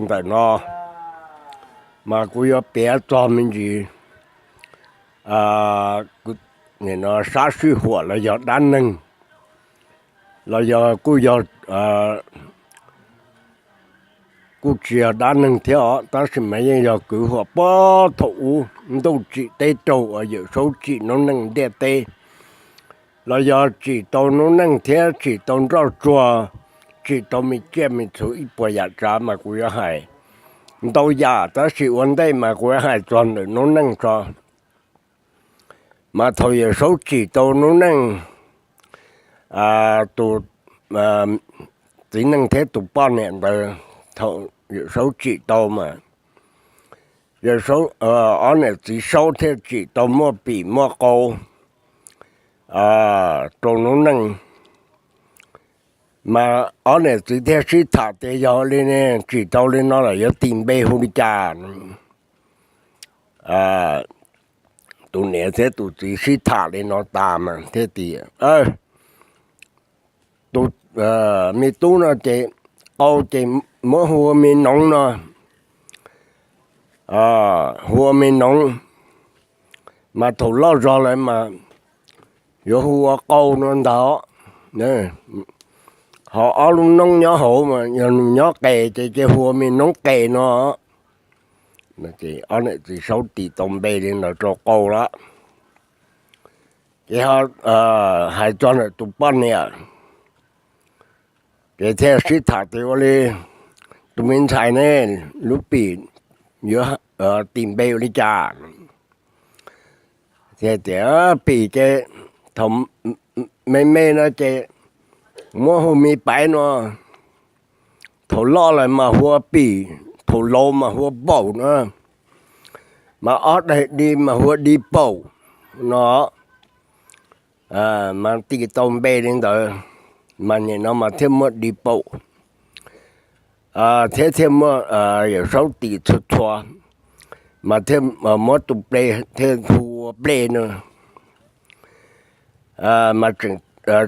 ntawm no mas kuv yuav piav txog me ntsis, nim no sab sij huam los yog dab neeg, los yog kuj yog, kuj tsis yog dab neeg thiab os, tab sis mas yeej yog kwv huam puag thaum ub ntuj tsim teb raug uas Yawm Saub tsim noob neej ntiaj teb, los yog tsim tau noob neej thiab tsim tau nroj tsuag, tsim tau me tsiaj me txhu ib puas yam tsav mas kuv yuav hais ntau yam, tab sis ua ntej mas kuv yuav hais txog ntawm noob neej tso. Mas thaum Yawm Saub tsim tau noob neej, tus txiv neej thiab tus poj niam ntawd, thaum Yawm Saub tsim tau mas Yawm Saub, ob niam txiv Saub thiaj tsim tau muaj Pim muaj Qau rau noob neej. Mas ob niam txiv thiaj sib tham tias yog li ne, tsim tau li no lawm yuav tis npe hu li cas. Tus niam thiab tus txiv sib tham li no tas mas thiaj tias, tus me tub no ces Qau ces muab hu ua Me Noov no, hu ua Me Noov, mas thaum loj zog lawm mas yuav hu ua Qau no ntag. Ho ob lub noob nyob hauv mas yog nws nyob qes ces cia hu ua Me Noob Qes no. Ob niam txiv Saub tis tau npe li ntawd rau Qau lawm. Ces hais txog ntawm tus poj niam, ces thiaj sib tham tias ua li, tus me ntxhais ne, lub Pim yuav tis npe ua li cas? Thiaj tias Pim ces thaum me me no ces muab hu Me Paiv no, thaum loj lawm mas hu ua Pim, thaum laus mas hu ua Paum no, mas ob daim di mas hu ua Di Paum no. Mas tis tau npe li ntawd, mas nim no mas thiaj muaj Di Paum, thiab thiaj muaj Yawm Saub tis txhua txhua, mas thiaj muab tus ple thiaj hu ua Ple no. Mas tseem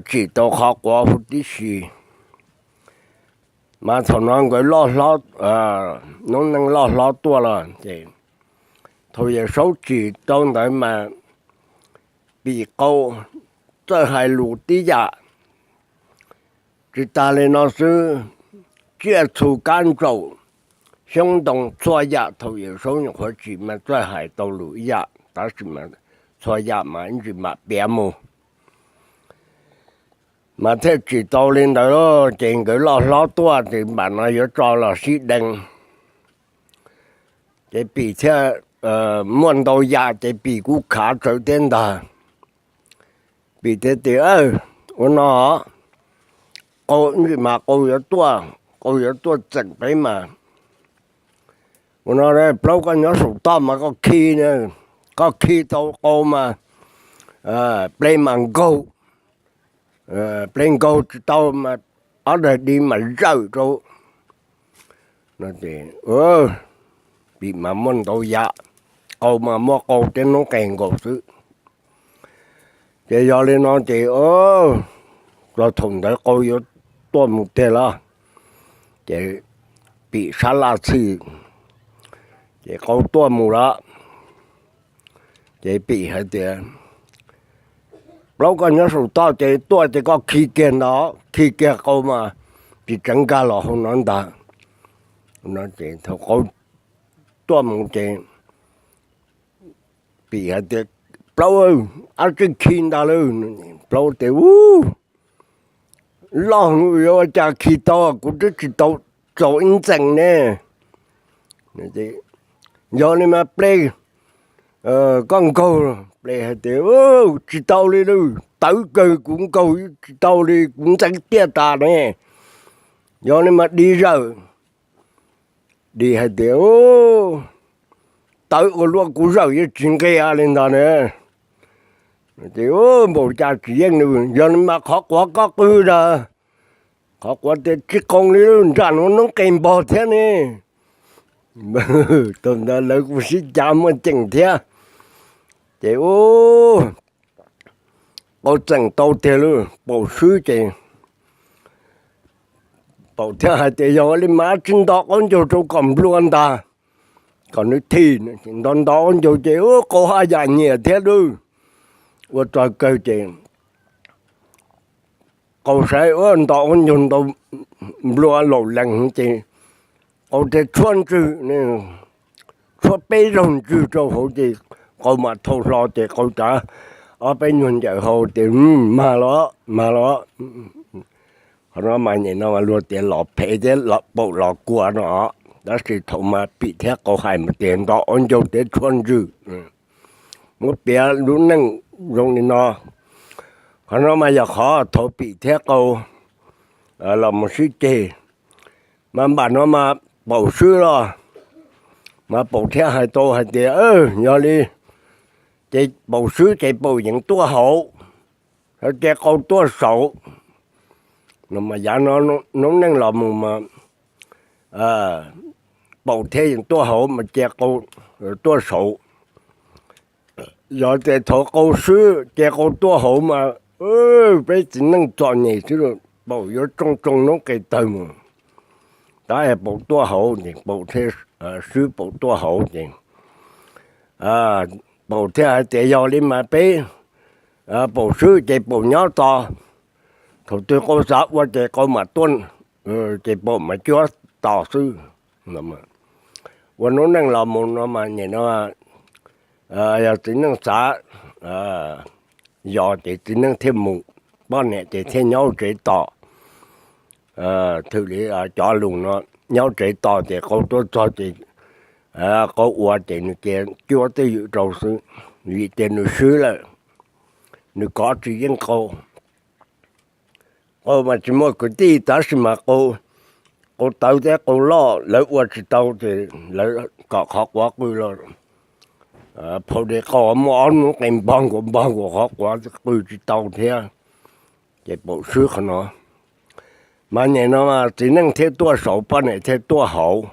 tsim tau qhov quav huv tib si. Mas thaum no nkawd loj hlob, noob neej loj hlob tuaj los ces thaum Yawm Saub tsim tau ntawd mas Pim Qau txawj hais lus tib yam. Tsis tas li no xwb, tsiaj txhu kab ntsaum, xyoob ntoo txhua yam thaum Yawm Saub nyuam qhuav tsim mas txawj hais tau lus ib yam, tab sis mas txhua yam mas ib ntsis mam piav mus. Mas thiaj tsim tau li ntawd, ces nkawd loj hlob tuaj ces npam no yuav tso los sib deev. Ces Pim thiaj muaj ntau yam ces Pim kuj khav tsawv thiab ntag. Pim thiaj tias, ua no, Qau ib ntsis mas Qau yuav tuaj, Qau yuav tuaj txeem peb mas. Ua no, Plaub koj nyob saum toj mas koj khi, koj khi tau Qau mas Ple mas nkaug, Ple nkaug tsis tau mas ob daim di mas zawm rau. Pim mas muaj ntau yam, Qau mas muaj Qau thiab noob qes nkaus xwb. Ces yog li no ces txog thaum ntawd Qau yuav tuaj mus tiag los, ces Pim sab laj txhij, ces Qau tuaj mus lawm. Ces Pim hais tias, Plaub koj nyob saum toj ces tuaj ces koj khi kiag ntag, khi kiag Qau mas tsis tseev nkag los hauv no ntag. Ces thaum Qau tuaj mus ces Pim hais tias, Plaub, ab tsi khi ntag lauj. Plaub tias, U, loj yuav ua cas khi tau, kuv twb tsis tau txaus ib ntxees ne. Yog li mas Ple, koj nkaug. Ple hais tias, Tsis tau li lauj, tawv kawg, kuv nkaug tsis tau li, kuv ntxeev tiaj tas ne. Yog li mas Di zawm. Di hais tias, Tawv ua luaj, kuv zawm yuav tsis nqia li ntag ne. Ces npaum cas tsis yeej li, yog li mas qhov quav koj qw ntag. Qhov quav tias, Tsis qoos li, nram nuav noob qes npog thiab ne. Thaum ntawd lawv kuj sib cav muaj ceem thiab. Ces Qau txeem tau tiag lauj, paum swb ces Paum thiaj hais tias yog li mas tsis nto qaub ncaug rau kom nplua ntag, kom nws thim. Nto nto qaub ncaug ces ua qau haj yam nyiam thiab lawm. Ua txog kawg ces qau saib ua nto qaub ncaug ntau, nplua laum lees ces qau thiaj tshuab ntswg, tshuab peb zaug ntswg rau hauv ces qau mas thau hlo ces qau cav ob peb nyuag ncaws hau tias, Mag los, mag los. Qhov no mas nyem no luag tias los phem thiab paum los kua no, tab sis thaum mas Pim thiab qau hais mas tias nto qaub ncaug thiab tshuab ntswg. Muab piav lub neej zoo li no. Qhov no mas yog qhov thaum Pim thiab qau los mus sib ceg, mas npam no mas paum swb los, mas paum thiaj hais tau hais tias, Yog li ces paum swb ces paum yeej tuaj hauv, ces qau tuaj saud. No mas yav no noob neej los mus mas paum thiaj yeej tuaj hauv mas ces qau tuaj saud. Yog ces thaum qau swb ces qau tuaj hauv mas peb txiv neej txom nyem xwb, paum yuav tsoo tsoo noob qes tawg mus. Tab paum tuaj hauv ces paum thiaj swb, paum tuaj hauv ces paum thiaj hais tias yog li mas peb paum swb ces paum nyob tos, thaum twg qau xav ua ces qau mam tuaj, ces paum mas cuab tos xwb. Ua noob neej los mus no mas nyem no, yog txiv neej xav yos ces txiv neej thiaj mus, poj niam ces thiaj nyob tsev tos. Thwm li cov lus no, nyob tsev tos ces qau tuaj txog ces qau ua ces nws cia cuab twj ywm rau xwb, vim tias nws swb lawm, nws kov tsis yeej qau. Qau mas tsis muaj kwv tij tab sis mas qau tawv thiab qau loj lawv ua tsis tau ces lawv kom qhov quav qw los phau de qau muaj ob noob qes npog nkaus npog nkaus qhov quav qw tsis tau thiab, ces paum swb qhov no. Mas nyem no txiv neej thiaj tuaj saud, poj niam thiaj tuaj hauv.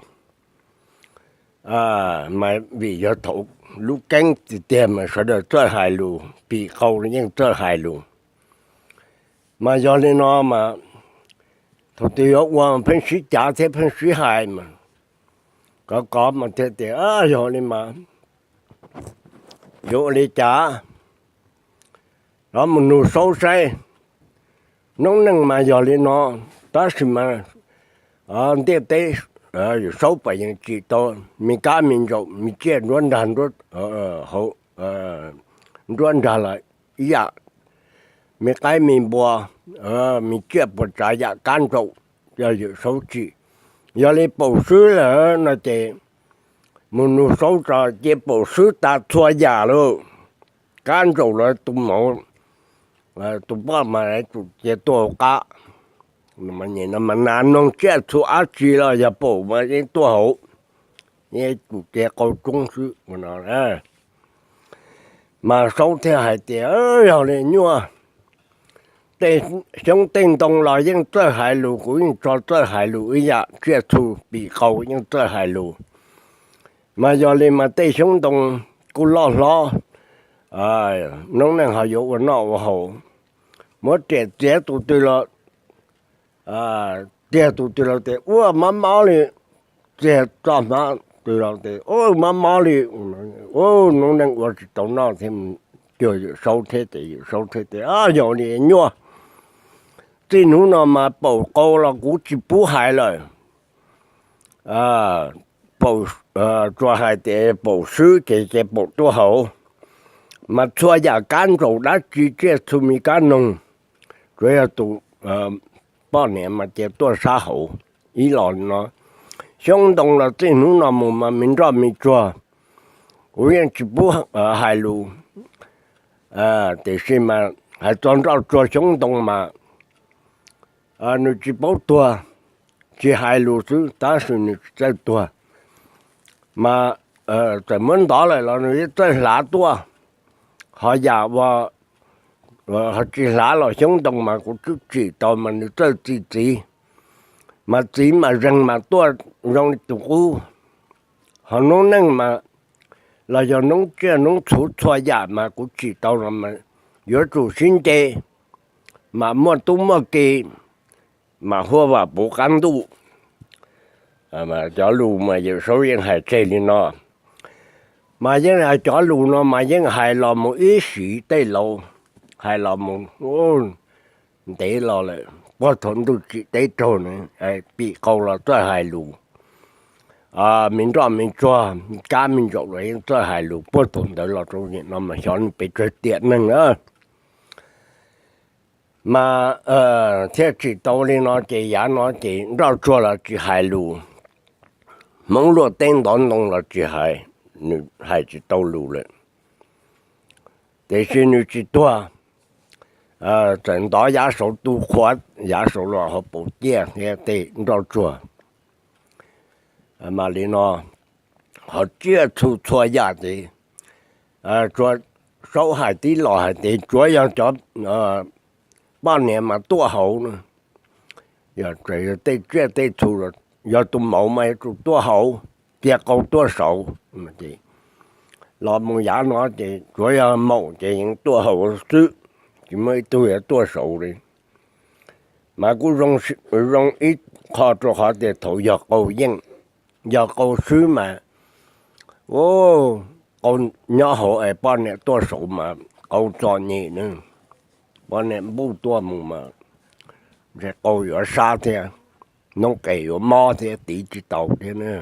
Mas vim yog thaum lub keeb tiag tiag mas sawv daws txawj hais lus, Pim qau yeej txawj hais lus. Mas yog li no mas thaum twg yuav ua pheej sib cav thiab pheej sib hais mas kov kov mas thiaj tias, Yog li mas yuav ua li cas los mus nug Saub saib. Noob neej mas yog li no, tab sis mas ntiaj teb Saub pam yeej tsim tau me kab me ntsaum, me tsiaj nruab nrag, nruab nrag los ib yam, me qaib me npua, me tsiaj puas tsav yam kab ntsaum, yog Yawm Saub tsim. Yog li paum swb lawm no ces mus nug Saub tso, cia paum swb tas txhua yam lauj. Kab ntsaum los tus maum, tus poj mas tsum cia tuaj hauv qab. Mas nas noog tsiaj txhu dab tsi los yog paum mas yeej tuaj hauv, yeej tsum cia qau tsoob xwb no. Mas Saub thiaj hais tias, Yog li nyuaj, tej xyoob tej ntoo los yeej txawj hais lus, kuv yeej tso txawj hais lus ib yam, tsiaj txhu Pim qau yeej txawj hais lus. Mas yog li mas tej xyoob ntoo kuj loj hlob, noob neej ho yuav ua noj ua haus, muab riam txiav tus twg los, txiag tus twg los tias ua mob mob li, txiag txoj hmab twg los tias ua mob mob li. Noob neej ua tsis tau noj thiab, cuag Yawm Saub thiab ces Yawm Saub thiaj tias, Yog li nyuaj, txij hnub no mas paum qau los kuv tsis pub hais lawm. Paum, tsuas hais tias paum swb ces ces paum tuaj hauv, mas txhua yam kab ntsaum dab tsi tsiaj txhu me kab noog, tsuas yog tus poj niam mas cia tuaj sab hauv ib los no. Xyoob ntoo los txij hnub no mus mas me nroj me tsuag, kuv yeej tsis pub hais lus. Tiam sis mas hais txog nroj tsuag xyoob ntoo mas nws tsis paub tuag, tsis hais lus xwb tab sis nws tsis txawj tuag. Mas txawm muab ntov lawm los nws yeej txawj hlav tuaj. Ho yam ua ho tsis hlav los xyoob ntoo mas kuv twb tsim tau mas nws txawj txi txiv. Mas txiv mas zeeg mas tuaj zoo li tus qub. Ho noob neej mas los yog noob tsiaj noob txhu txhua yam mas kuv tsim tau no mas yuav tsum sib nce, mas muaj tub muaj ki, mas huaj vam puv qab ntuj. Cov lus mas Yawm Saub yeej hais tseg li no, mas yeej cov lus no mas yeej hais los mus ib sim tej laus, hais los mus ntev los lawm, puag thaum ntuj tsim teb raug, pim qau los txawj hais lus, me nroj me tsuag, kab me ntsaum los yeej txawj hais lus puag thaum ntawd los rau nim no mas xyov pes tsawg tiam neeg na. Mas thiaj tsim tau li no ces yav no ces nroj tsuag los tsis hais lus, Hmoob luaj teb ntov ntoo los tsis hais, nws hais tsis tau lus lawm. Tiam sis nws tsis tuag, txawm ntov yav saud tu qhuav yav saud los ho paus ciaj thiab tej nroj tsuag. Mas li no, ho tsiaj txhu txhua yam ces tsuas Saub hais tib los hais tias tsuav yog cov poj niam mas tuaj hauv na. Yog tej tsiaj tej txhu, yog tus maum mas yuav tsum tuaj hauv, cia qau tuaj saud. Los mus yav no ces tsuav yog maum ces yeej tuaj hauv xwb, tsis muaj ib tug yuav tuaj saud li. Mas kuj zoo ib qho rau qhov tias thaum yog qau yeej, yog qau swb mas, qau nyob hauv es poj niam tuaj saud mas qau txom nyem na. Poj niam npuj tuaj mus mas ntshe qau yuav sab thiab, noob qes yuav mob thiab, tiv tsis tau thiab na.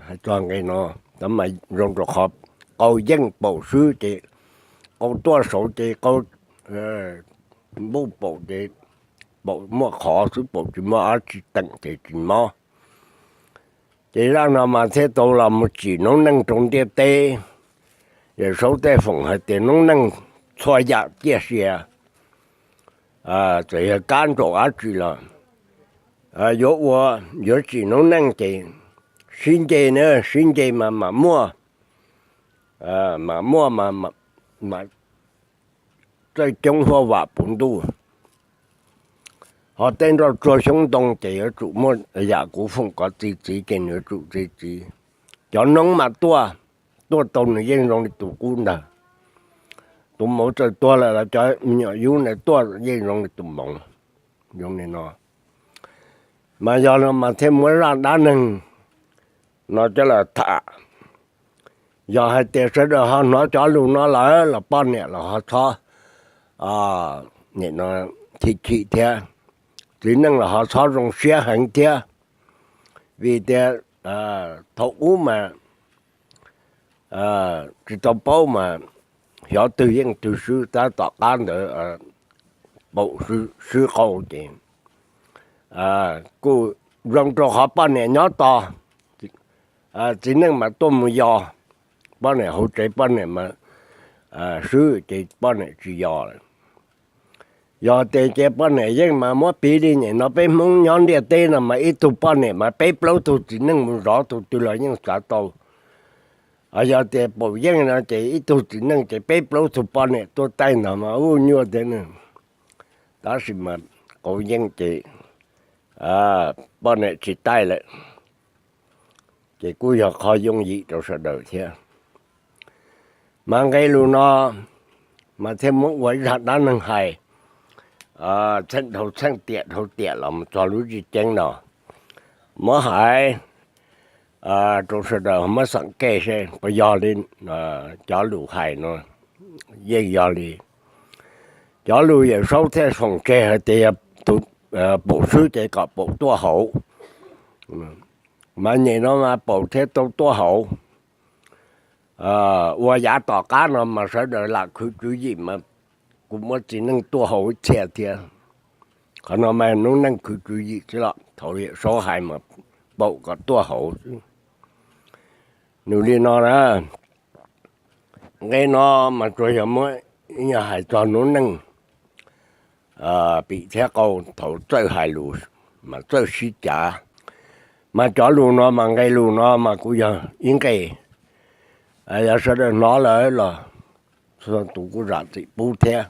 Hais txog nqe no, tab mas zoo rau qhov qau yeej paum swb ces, qau tuaj saud ces qau npuj paum ces, paum muaj qhov xwb, paum tsis muaj dab tsi teem ces tsis mob. Ces zaj no mas thiaj tau los mus tsim noob neej rau ntiaj teb. Yawm Saub tej foom hais tias noob neej txhua yam ciaj sia, txawm yog kab ntsaum dab tsi los yuav ua, yuav tsim noob neej ces sib nce na, sib nce mas mam muaj, mam muaj mas txawj coob huaj vam puv ntuj. Ho tej nroj tsuag xyoob ntoo ces yuav tsum muaj yam kuv foom kom txi txiv ces nws yuav tsum txi txiv. Cov noob mas tuaj, tuaj tau nws yeej zoo li tus qub ntag. Tus maum txawm tuag lawm los cov me nyuam yub ntawd tuaj yeej zoo li tus maum. Zoo li no, mas yog no mas thiaj muab zaj dab neeg no coj los tham. Yog hais tias sawv daws ho hnov cov lus no lawm los poj niam los ho txhob chim chim thiab, txiv neej los ho txhob zoo siab heev thiab. Vim tias thaum ub mas tsis tau paub mas xyov twg yeej twg swb, tab tom qab ntawd paum swb qau ces kuj zoo rau qhov poj niam nyob tos, txiv neej mas tuaj mus yos, poj niam hauv tsev poj niam mas swb ces poj niam tsis yos lawm. Yog tias ces poj niam yeej mas muab piv li nim no peb Hmoob nyob ntiaj teb no mas ib tug poj niam mas peb plaub tug txiv neej mus zov tus twg los yeej xav tau. Yog tias paum yeej no ces ib tug txiv neej ces peb plaub tug poj niam tuaj taij ntag mas ub nyuaj thiab ne. Tab sis mas qau yeej ces poj niam tsis taij lawm, ces kuj yog qhov yooj yim rau sawv daws thiab. Mas nqe lus no mas thiaj muab ua ib zaj dab neeg hais txheej dhau txheej tiam dhau tiam los mus txog lub zim ceeb no, muab hais rau sawv daws muab xeem kej seb puas yog li cov lus hais no. Yeej yog li cov lus Yawm Saub thiaj foom tseg hais tias yog tus paum swb ces kom paum tuaj hauv. Mas nim no mas paum thiaj tau tuaj hauv. Ua yav tom qab no mas sawv daws lam khwv tswv yim mas kuj muab txiv neej tuaj hauv ib txhia thiab. Qhov no mas noob neej khwv tswv yim xwb los thaum Yawm Saub hais mas paum kom tuaj hauv xwb. Nws li no na, nqe no mas tsuas yog muab, yog hais txog noob neej pim thiab qau thaum txawj hais lus mas txawj sib cav. Mas cov lus no mas nqe lus no mas kuj yog ib nqe, yog sawv daws hnov lawm los tus kuj zam txim pub thiab.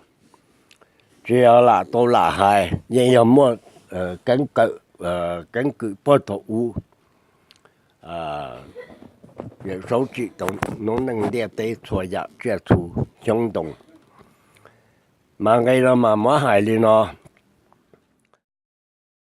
Tsis yog lam tau lam hais, yeej yog muaj keeb kwm puag thaum ub. Yawm Saub tsim tau noob neej ntiaj teb txhua yam tsiaj txhu xyoob ntoo. Mas nqe no mas muab hais li no,